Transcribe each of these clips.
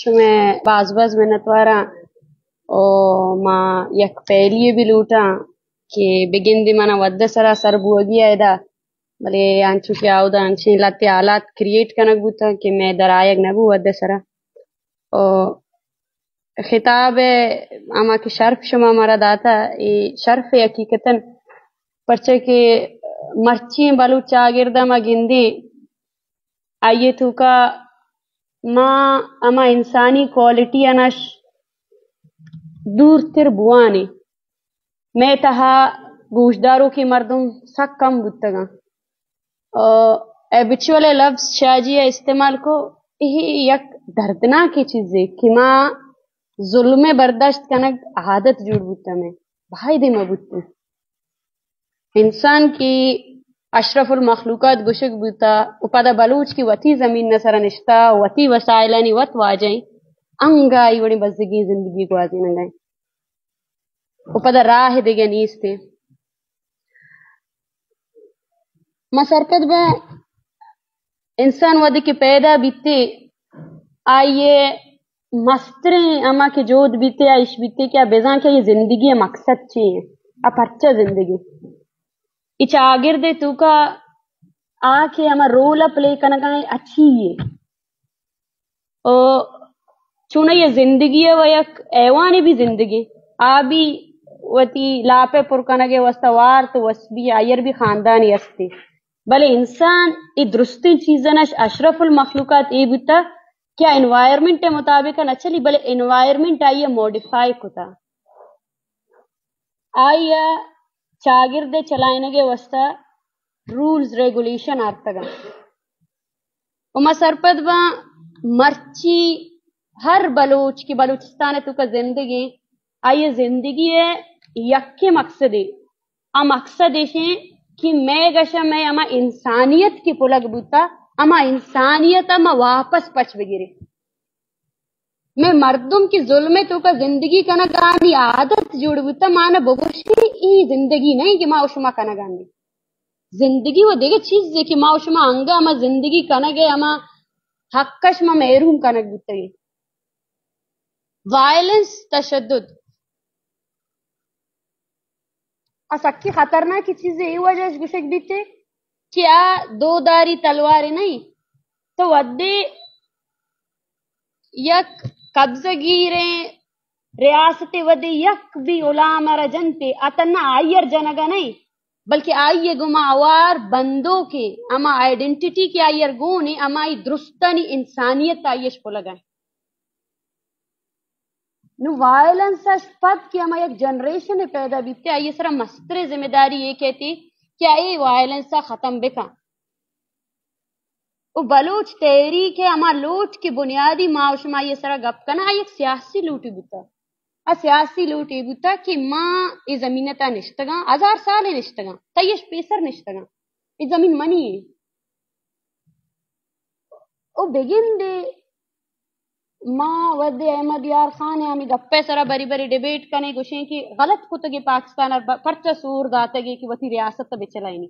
شمئے باز باز منتواراں۔ او ما یک پہلی بھی لوٹاں کہ بگندی منا وھد سرا سر بوگی ایدا، بلے انچو کہ آودا انچیں لہتے حالات کریئیٹ کنگ بوتاں کہ مئے در آیگ نہ بو وھد سرا۔ او خطاب ء ہما کہ شرف شما مارا داتا، اے شرف ء حقیقتاً، پرچہ کہ مرچی بلوچ چاگرد ء ما گندیں، آئی ء توکا ما ہما انسانی کوالٹی انش دورتر بوانیں۔ مئے تہا گوشداروکیں مردم سک کم بوتگاں۔ ء ہیبچوئل ء لفظ شاہ جی ء استعمال کو، اے یک دردناکیں چیزے کہ ما ظلم ء برداشت کنگ عادت جوڑ بوتہ مئے، بایدے مہ بوتیں۔ انسان کہ اشرف المخلوقات گوشگ بوتہ و پدا بلوچ کہ وتی زمین ء سرا نشتہ، وتی وسائلانی وت واجہ ایں، انگہ آئی وڑیں بزگیں زندگی گوازینگ ء ایں۔ و پدا راہ دگہ نیست۔ ما سرپد بہ انسان وھدے کہ پیدا بیتے، آئی ء مستریں ہما کہ جہد بیتے، آ ایش بیتے کہ آ بزاں کہ آئی زندگی ء مقصد چی ایں، آ پرچہ زندگی۔ اے چاگرد ء توکا آ کہ ہما رول ء پلے کنگا ایں، آ چی ایں؟ او چونائی ء زندگی ء و یک حیوانے بھی زندگی، آ بھی وتی لاپ ء پر کنگ ء واسطہ وارت و وس بھی آئیر بھی خاندانی ہستی۔ بلے انسان اے درستیں چیزاں اش-، اشرف المخلوقات اے بوتا کہ آ انوائرمنٹ ء مطابق نہ چلی، بلے انوائرمنٹ آئی ء موڈیفائی کتا۔ آئی ء چاگرد ء چلائینگ ء واسطہ رولز ریگولیشن آرتگ انت۔ و ما سرپد باں مرچی ہر بلوچ کہ بلوچستان ء توکا زندگیں، آئی ء زندگی ء یکیں مقصدے، آ مقصد ایش انت کہ مئے گشا مئے ہما انسانیت کہ پلگ بوتا، ہما انسانیت ء ما واپس پچ بگریں۔ مئے مردم کہ ظلم ء توکا زندگی کنگانی عادت جوڑ بوتا، ما نہ بگوشیں اے زندگی نہیں کہ ما و شما کنگانی۔ زندگی و دگہ چیزے کہ ما و شما انگا ہما زندگی کنگ ء ہما حق اش ما محروم کنگ بوتگیں۔ وائلنس، تشدد، آ سکی خطرناکیں چیزے۔ اے وجہ اش گوشگ بیتے کہ آ دو داری تلوارے نہیں، تو وھدے یک قبضہ گیریں ریاستے وھدے یک بھی غلام ء را جنتے، آ تنا آئی ار جنگا نہیں، بلکہ آئی ء گما ہوار بندوکیں ہما آئیڈنٹیٹی کہ آئی ار گون ایں، ہمائی درستانی انسانیت آئی اش پلگا ایں۔ نو وائلنس اش پد کہ ہما یک جنریشن پیدا بیتے، آئی سرا مستریں ذمہ داری اے کہتے کہ اے وائلنس ء ختم بکن۔ و بلوچ تحریک ء ہما لوٹ کہ بنیادی ما و شما آئی سرا گپ کناں، آ یک سیاسی لوٹے بوتا۔ آ سیاسی لوٹے بوتا کہ ما اے زمین ء تہا نشتگاں، ہزار سالے نشتگاں، تئی اش پیسر نشتگاں، اے زمین منی ایں۔ او بگندے ما وھدے احمد یار خان ء ہمے گپ ء سرا بری بری ڈیبیٹ کنیں، گوشیں کہ غلط کتگے پاکستان ء، پرچا سور داتگے کہ وتی ریاست ء بچلائینی۔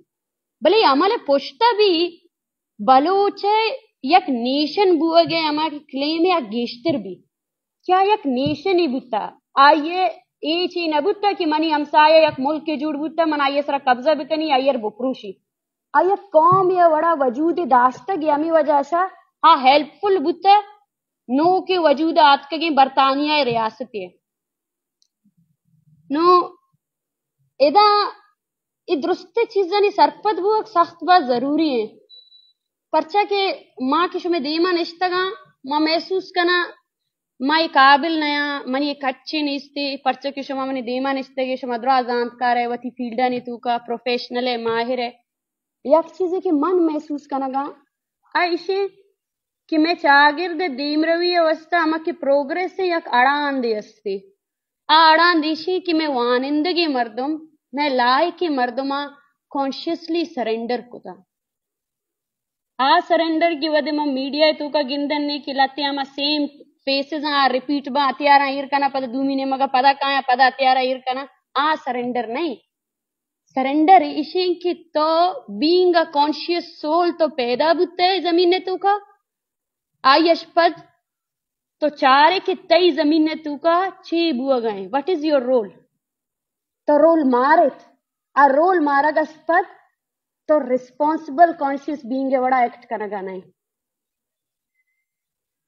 بلے عمل ء پشت ء بھی بلوچ ء یک نیشن بوگ ء ہما کہ کلیم ء گیشتر بھی۔ کیا یک نیشنے بوتا؟ آئی ء اے چی نہ بوتا کہ منی ہمسایہ یک ملکے جوڑ بوتا، من آئی ء سرا قبضہ بکنی، آئی ء بپروشی۔ آئی ء قوم ء وڑا وجود داشتگ، ہمے وجہ شا آ ہیلپ فل بوتا۔ نوکیں وجود ء آتکگیں برطانیہ ء ریاستے۔ نو ادا اے درستیں چیزانی سرپد بوگ سخت باز ضروری ایں، پرچا کہ ما کہ شمے دیما نشتگاں، ما محسوس کناں ما اے قابل نیاں، منی اے کچے نیستے، پرچا کہ شما منی دیما نشتگے، شما دراہ زانتکار ئے، وتی فیلڈانی توکا پروفیشنل ئے، ماہر ئے۔ یک چیزے کہ من محسوس کنگاں، آ ایشیں کہ مئے چاگرد ء دیمروی ء واستہ ہما کہ پروگریس ء یک اڑاندے استے۔ آ اڑاند ایشیں کہ مئے وانندگیں مردم، مئے لائکیں مردماں کانشیسلی سرنڈر کتا۔ آ سرنڈر کہ وھدے ما میڈیا ء توکا گندن نے کہ لہتے ہما سیم فیسز آں، آ ریپیٹ باں، ہتھیاراں ایر کناں، پدا دومی نیمگا پدا کایاں، پدا ہتھیاراں ایر کناں، آ سرنڈر نہیں۔ سرنڈر ایشیں کہ تو بینگ ا کانشیس سول تو پیدا بوتئے زمین ء توکا، آئی اش پد تو چارے کہ تئی زمین ءِ توکا چے بوگا ایں، what is your role؟ تو رول مارت، آ رول مارگ ءَ پد تو ریسپانسبل کانشیس بینگ ءِ وڑا ایکٹ کنگا نہ ایں۔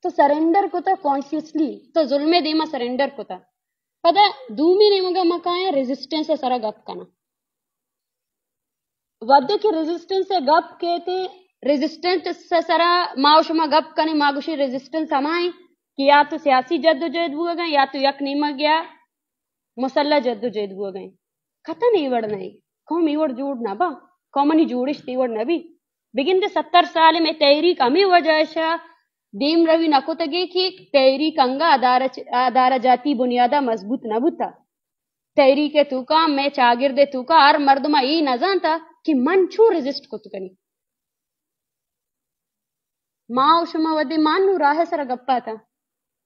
تو سرنڈر کتا کانشیسلی، تو ظلم ءِ دیما سرنڈر کتا۔ پدا دومی نیمگا ما کایاں ریزسٹنس ءِ سرا گپ کناں۔ وھدے کہ ریزسٹنس ءِ گپ کیت، ریزسٹنس ءِ سرا ما و شما گپ کنیں، ما گوشیں ریزسٹنس ہما ایں کہ یا تو سیاسی جدوجہد بوگا ایں یا تو یک نیمگا مسلح جدوجہد بوگا ایں۔ قطعاً اے وڑ نہ ایں۔ قوم اے وڑ جوڑ نہ با، قومانی جوڑشت اے وڑ نہ بی۔ بگندے ستر سال ءَ مئے تحریک ہمے وجہ ءَ دیم روی نہ کتگے کہ تحریک انگا ادارہ چ-، ادارہ جاتی بنیادا مضبوط نہ بوتا۔ تحریک ءِ توکا، مئے چاگرد ءِ توکا ہر مردم ءَ اے نہ زانتا کہ من چون ریزسٹ کت کنی۔ ما و شما وھدے مان نوں راہ ءِ سرا گپا اتاں۔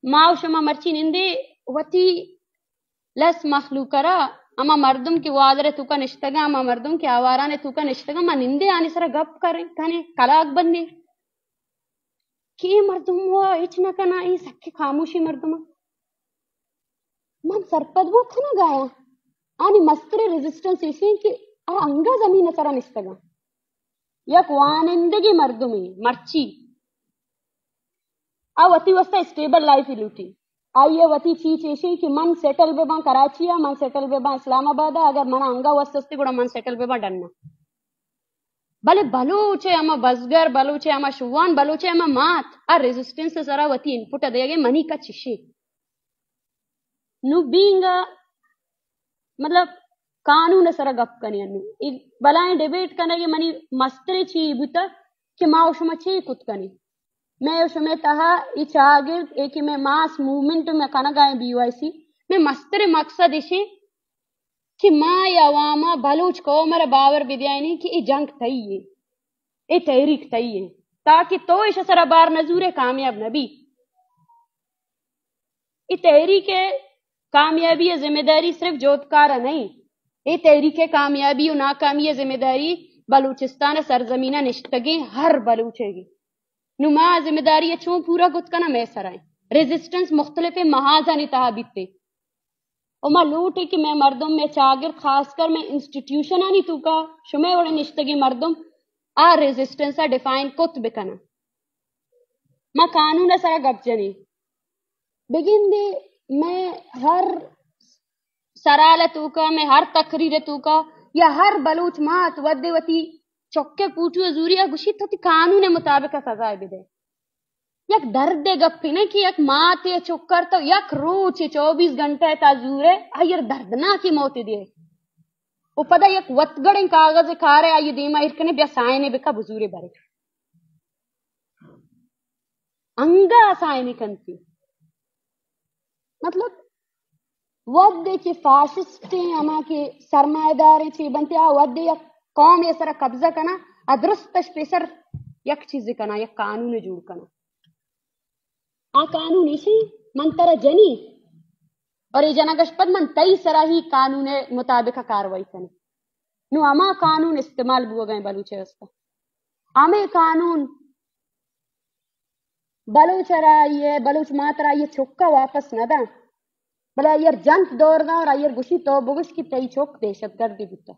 ما و شما مرچی نندے وتی لس مخلوق ءَ را، ہما مردم کہ گوادر ءِ توکا نشتگاں، ہما مردم کہ آواران ءِ توکا نشتگاں، ما نندے آنی سرا گپ کریں، کنیں، کلاگ بندیں کہ اے مردم وا ہچ نہ کناں، اے سکیں خاموشیں مردم اَں۔ من سرپد بوگ کنگا آں۔ آنی مستریں ریزسٹنس ایش ایں کہ آ انگا زمین ءِ سرا نشتگاں۔ یک وانندگیں مردمے مرچی آ وتی واسطہ اسٹیبل لائف لوٹی۔ آئی ءِ وتی چیچ ایش ایں کہ من سیٹل بہ باں کراچی ءَ، من سیٹل بہ باں اسلام آباد ءَ، اگر منا انگا وس استی گڑا من سیٹل بہ باں ڈن ءَ۔ بلے بلوچ ءِ ہما بزگر، بلوچ ءِ ہما شوان، بلوچ ءِ ہما مات، آ ریزسٹنس ءِ سرا وتی انپٹ ءَ دیگ ءَ منی کچ ایش ایں۔ نوں بینگ ءَ مطلب قانون ءِ سرا گپ کنیں۔ انوں اے بلاہیں ڈیبیٹ کنگ ءِ منی مستریں چی بوتگ کہ ما و شما چے کت کنیں۔ مئے و شمئے تہا اے چاگرد، اے کہ مئے ماس موومنٹ مئے کنگا ایں بی وائی سی، مئے مستریں مقصد ایش ایں کہ ما اے عوام ءَ، بلوچ قوم ءَ را باور بدیائینیں کہ اے جنگ تئی ایں، اے تحریک تئی ایں، تاکہ تو ایش ءِ سرا بار نہ زورے، کامیاب نہ بی۔ اے تحریک ءِ کامیابی ءِ ذمہ داری صرف جہدکار ءَ نہ ایں، اے تحریک ءِ کامیابی و ناکامی ءِ ذمہ داری بلوچستان ءِ سرزمین ءَ نشتگیں ہر بلوچ ءِ ایں۔ نوں ما ذمہ داری ءَ چون پورا کت کناں، مئے سرا ایں۔ ریزسٹنس مختلفیں محاذانی تہا بیت ایں۔ و ما لوٹیں کہ مئے مردم، مئے چاگرد، خاص کر مئے انسٹیٹیوشنانی توکا شمئے وڑیں نشتگیں مردم آ ریزسٹنس ءَ ڈیفائن کت بکناں۔ ما قانون ءِ سرا گپ جنیں۔ بگندے مئے ہر سرحال ءِ توکا، مئے ہر تقریر ءِ توکا یا ہر بلوچ مات وھدے وتی چک ءِ پوٹو ءَ زوری ءَ گوشیت، تو وتی قانون ءِ مطابق ءَ سزا ءَ بدئے۔ یک درد ءِ گپے نہ کہ یک ماتے ءِ چک ءَ را تو یک روچے چوبیس گھنٹہ ءِ تہا زورئے، آئی ءَ را دردناکیں موتے دئے۔ و پدا یک وتگڑیں کاغذے کارئے، آئی ءِ دیما ایر کنئے، بیا سائنے بکن، بزورے برے۔ انگا سائنے کنتی۔ مطلب، وھدے کہ فاشسٹیں ہما کہ سرمایہ داریں چی بنت، آ وھدے یک قومے سرا قبضہ کناں، آ درستش پیسر یک چیزے کناں، یک قانونے جوڑ کناں۔ آ قانون ایشی، من ترا جنی، اور اے جنگش پد من تئی سرا ہی قانون مطابق کاروائی کنی۔ نوں ہما قانون استعمال بوگا ایں بلوچ ءِ واسطہ۔ ہمے قانون بلوچ ءَ را آئی ءِ، بلوچ مات ءَ را آئی ءِ چک ءَ واپس نہ داں، بلے آئی ءَ را جنت دور داں اور آئی ءَ را گوشی، تو بگوش کہ تئی چک دہشت گردے بوتہ۔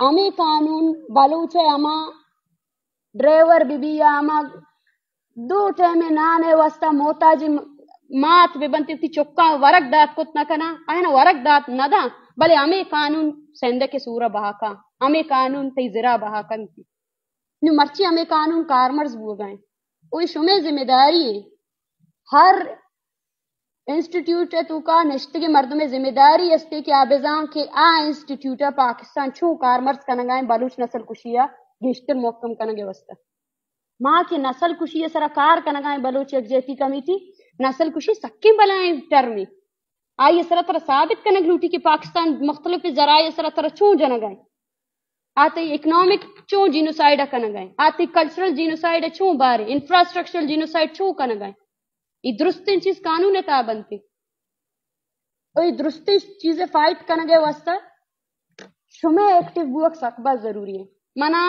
ہمے قانون بلوچ ءِ ہما ڈرائیور بہ بی یا ہما دو ٹائمے نان ءِ واسطہ محتاج مات بہ بنت، وتی چکاں ورگ دات کت نہ کناں، آیاں ورگ دات نہ داں، بلے ہمے قانون سندھ ءِ سورا بہا کاں، ہمے قانون تئی زرا بہا کنت۔ نوں مرچی ہمے قانون کارمرز بوگا ایں۔ او اے شمئے ذمہ داری ایں۔ ہر انسٹیٹیوٹ ءِ توکا نشتگیں مردمے ذمہ داری استی کہ آ بزان کہ آ انسٹیٹیوٹ ءَ پاکستان چون کارمرز کنگا ایں بلوچ نسل کشی ءَ گیشتر محکم کنگ ءِ واسطہ۔ ما کہ نسل کشی ءِ سرا کار کنگا ایں بلوچ یکجہتی کمیٹی، نسل کشی سکیں بلاہیں ٹرمے۔ آئی ءِ سرا ترا ثابت کنگ لوٹی کہ پاکستان مختلف ذرائع ءِ سرا ترا چون جنگا ایں۔ آ تئی اکنامک چون جینوسائیڈ ءَ کنگا ایں۔ آ تئی کلچرل جینوسائیڈ ءَ چون بارے، انفراسٹرکچرل جینوسائیڈ چون کنگا ایں۔ اے درستیں چیز قانون ءِ تہا بنت۔ او اے درستیں چیز ءِ فائٹ کنگ ءِ واسطہ شمئے ایکٹیو بوگ سک باز ضروری ایں۔ منا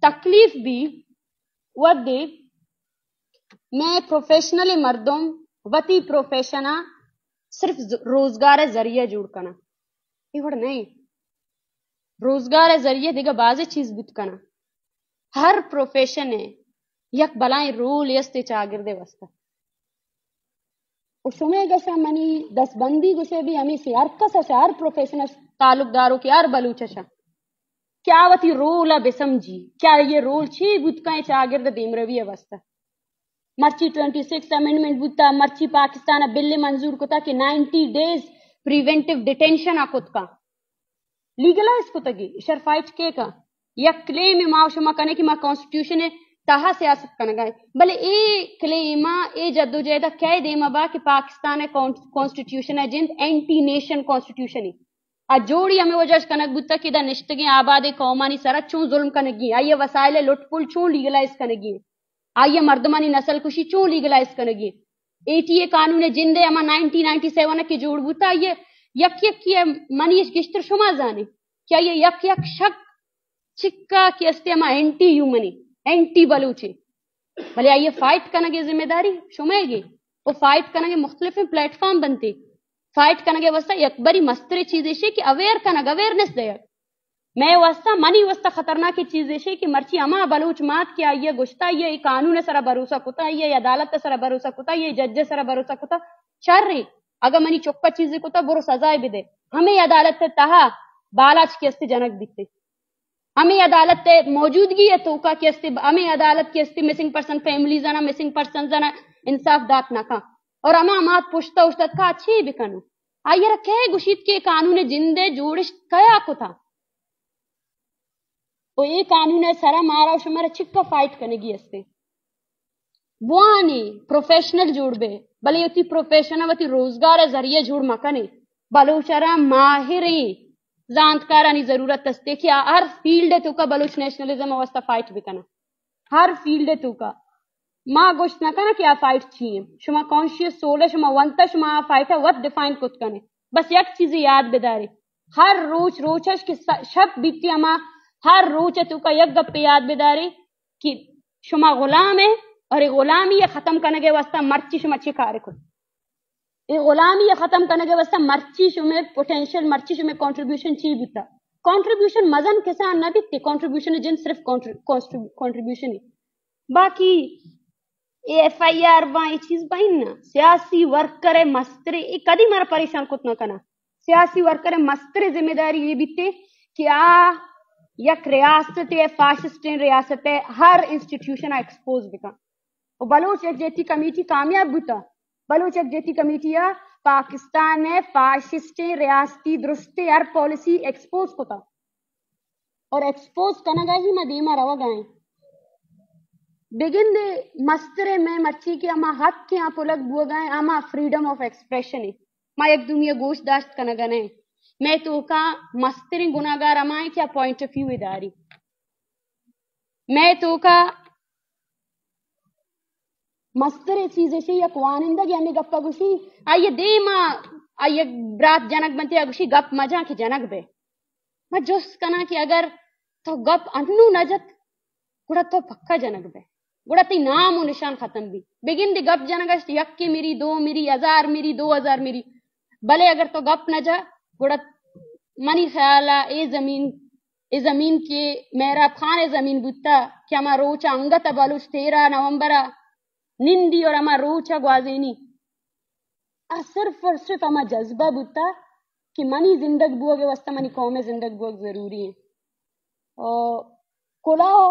تکلیف بی وھدے مئے پروفیشنل مردم وتی پروفیشن ءَ صرف ز-، روزگار ءِ ذریعہ جوڑ کناں۔ اے وڑ نہ ایں۔ روزگار ءِ ذریعہ دگہ بازیں چیز بوت کناں۔ ہر پروفیشن ءِ یک بلائیں رولے است اے چاگرد ءِ واستہ۔ و شمئے گشا منی دستبندی گشے بھی ہمیشی، ہر کس ءَ، ہر پروفیشن ءَ تعلق دارو کہ ہر بلوچ ءَ کہ آ وتی رول ءَ بسمجی کہ آئی ءِ رول چی بوت کنت چاگرد ءِ دیمروی ءِ واستہ۔ مرچی ٹوئنٹی سکس امینڈمنٹ بوتا، مرچی پاکستان ءَ بل منظور کتا کہ نائنٹی ڈیز پریونٹیو ڈیٹینشن ءَ کت کن۔ لیگلائز کتگی، ایشر فائٹ کے کا؟ یک کلیم ما و شما کنے کہ ما کانسٹیٹیوشن ءِ تہا سیاست کنگا ایں۔ بلے اے کلیم ءَ، اے جدوجہد ءَ کئے دیما با کہ پاکستان ءِ کان-، کانسٹیٹیوشن ءِ جند اینٹی نیشن کانسٹیٹیوشن ایں۔ آ جوڑی ہمے وجہ اش کنگ بوتا کہ دا نشتگیں آبادیں قومانی سرا چون ظلم کنگی ایں، آئی ءِ وسائل ءِ لٹ پل چون لیگلائز کنگی ایں، آئی ءِ مردمانی نسل کشی چون لیگلائز کنگی ایں۔ ایٹی اے قانون ءِ جند ءِ ہما نائنٹین نائنٹی سیون ءَ کہ جوڑ بوتا، آئی ءِ یک یکی ءِ منی اش گشتر شما زانے کہ آئی ءِ یک یک شک چکا کہ استے ہما اینٹی ہیومن ایں، اینٹی بلوچ ایں۔ بلے آئی ءِ فائٹ کنگ ءِ ذمہ داری شمئیگ ایں۔ و فائٹ کنگ ءِ مختلفیں پلیٹ فارم بنتے۔ فائٹ کنگ ءِ واستہ یک بری مستریں چیز ایشی کہ اویئر کنگ، اویئرنس دیگ۔ مئے واستہ، منی واستہ خطرناکیں چیز ایشی کہ مرچی ہما بلوچ مات کہ آئی ءَ گشتا، آئی ءَ اے قانون ءِ سرا بھروسہ کتا، آئی ءَ عدالت ءِ سرا بھروسہ کتا، آئی ءَ جج ءِ سرا بھروسہ کتا، شر ایں۔ اگاں منی چکا چیزے کتا، برو سزائے بدے۔ ہمے عدالت ءِ تہا بالاچ کہ استے جنگ بیتے۔ ہمے عدالت ءِ موجودگی ءِ توکا کہ استے، ہمے عدالت کہ استے مسنگ پرسن فیملیز آنا، مسنگ پرسنز آنا انصاف دات نہ کن۔ اور ہما مات پشتا اوشتات کا چی بکنو؟ آئی ءَ را کئے گوشیت کہ اے قانون ءِ جند ءِ جوڑشت کیا کتا؟ و اے قانون ءِ سرا مارا و شمارا چکا فائٹ کنگی استے؟ بوانے، پروفیشنل جوڑ بے، بلے وتی پروفیشن ءَ وتی روزگار ءِ ذریعہ جوڑ مکنے۔ بلوچ ءَ را ماہریں زانتکارانی ضرورت استے کہ آ ہر فیلڈ ءِ توکا بلوچ نیشنلزم ءِ واستہ فائٹ بکناں۔ ہر فیلڈ ءِ توکا۔ ما گوشت نہ کناں کہ آ فائٹ چی ایں۔ شما کانشیس سول ءَ شما ونتا، شما آ فائٹ ءَ وت ڈیفائن کت کنے۔ بس یک چیزے یاد بدارے، ہر روچ روچ اش کہ س-، شپ بیتی ہما، ہر روچ ءِ توکا یک گپے یاد بدارے کہ شما غلام ئے اور اے غلامی ءِ ختم کنگ ءِ واستہ مرچی شما چی کار کت؟ اے غلامی ءِ ختم کنگ ءِ واستہ مرچی شمئے پوٹینشل، مرچی شمئے کنٹریبیوشن چی بوتا؟ کنٹریبیوشن مزن کسان نہ بیتے، کنٹریبیوشن ءِ جند صرف کنٹری-، کنٹری-، کنٹریبیوشن ایں۔ باقی اے ایف آئی آر باں، اے چیز باں نہ، سیاسی ورکر ءِ مسترے، اے کدی مارا پریشان کت نہ کناں۔ سیاسی ورکر ءِ مستریں ذمہ داری اے بیتے کہ آ یک ریاست ءِ، فاشسٹیں ریاست ءِ ہر انسٹیٹیوشن ءَ ایکسپوز بکن۔ و بلوچ یکجہتی کمیٹی کامیاب بوتا۔ بلوچ یکجہتی کمیٹی ءَ پاکستان ءِ فاشسٹیں ریاستی درستیں ہر پالیسی ایکسپوز کتا۔ اور ایکسپوز کنگا ہی ما دیما روگا ایں۔ بگندے مستریں مئے مرچی کہ ہما حق کہ آ پلگ بوگا ایں، ہما فریڈم آف ایکسپریشن ایں۔ ما یک دومی ءَ گوش داشت کنگا نہ ایں۔ مئے توکا مستریں گناہگار ہما ایں کہ آ پوائنٹ آف ویو داری۔ مئے توکا مستریں چیز ایشی، یک وانندگے ہمے گپا گوشی، آئی دیما آئی برات جنگ بنتے، آ گوشی گپ مجاں کہ جنگ بے۔ من جست کناں کہ اگر تو گپ انو نہ جت، گڑا تو پکا جنگ بے، گڑا تئی نام و نشان ختم بی۔ بگندے گپ جنگ اشت، یکے مری، دو مری، ہزار مری، دو ہزار مری، بلے اگر تو گپ نہ جا، گڑا منی خیالا اے زمین، اے زمین کہ مہراب خان ءِ زمین بوتا کہ ہما روچا انگت بلوچ تیرہ نومبرا نندی اور ہما روچا گوازینی، آ صرف اور صرف ہما جذبہ بوتا کہ منی زندگ بوگ ءِ واستہ منی قوم ءِ زندگ بوگ ضروری ایں۔ او کلاہ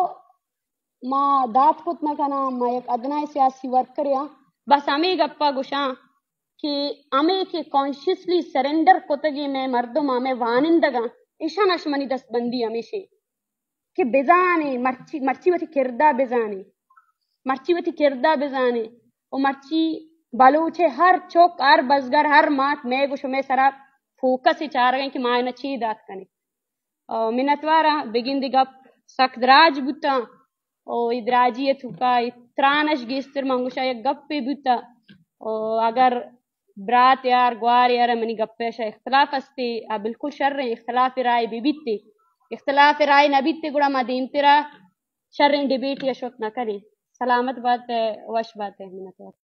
ما دات کت نہ کناں، ما یک ادنائیں سیاسی ورکرے آں۔ بس ہمے گپا گوشاں کہ ہمے کہ کانشیسلی سرنڈر کتگیں مئے مردم، ہمے وانندگاں، ایشان اش منی دست بندی ہمیشیں کہ بزانیں، مرچی، مرچی وتی کردا بزانیں، مرچی وتی کردا بزانیں و مرچی بلوچ ءِ ہر چک، ہر بزگر، ہر مات مئے گوں شمئے سرا فوکس ءَ چارگ ءَ کہ ما اینا چی دات کنیں۔ آ، منتوار آں، بگندے گپ سک دراج بوتاں۔ او اے دراجی ءِ توکا اے تران اش گیشتر من گوشاں یک گپے بوتا۔ او اگر برات یار، گوار یار، منی گپ ءَ شہ اختلاف استے، آ بالکل شریں اختلاف رائے بہ بیتے۔ اختلاف رائے نہ بیتے، گڑا ما دیمترا شریں ڈیبیٹ یا شت نہ کنیں۔ سلامت بات ئے، وش بات ئے، منت وار۔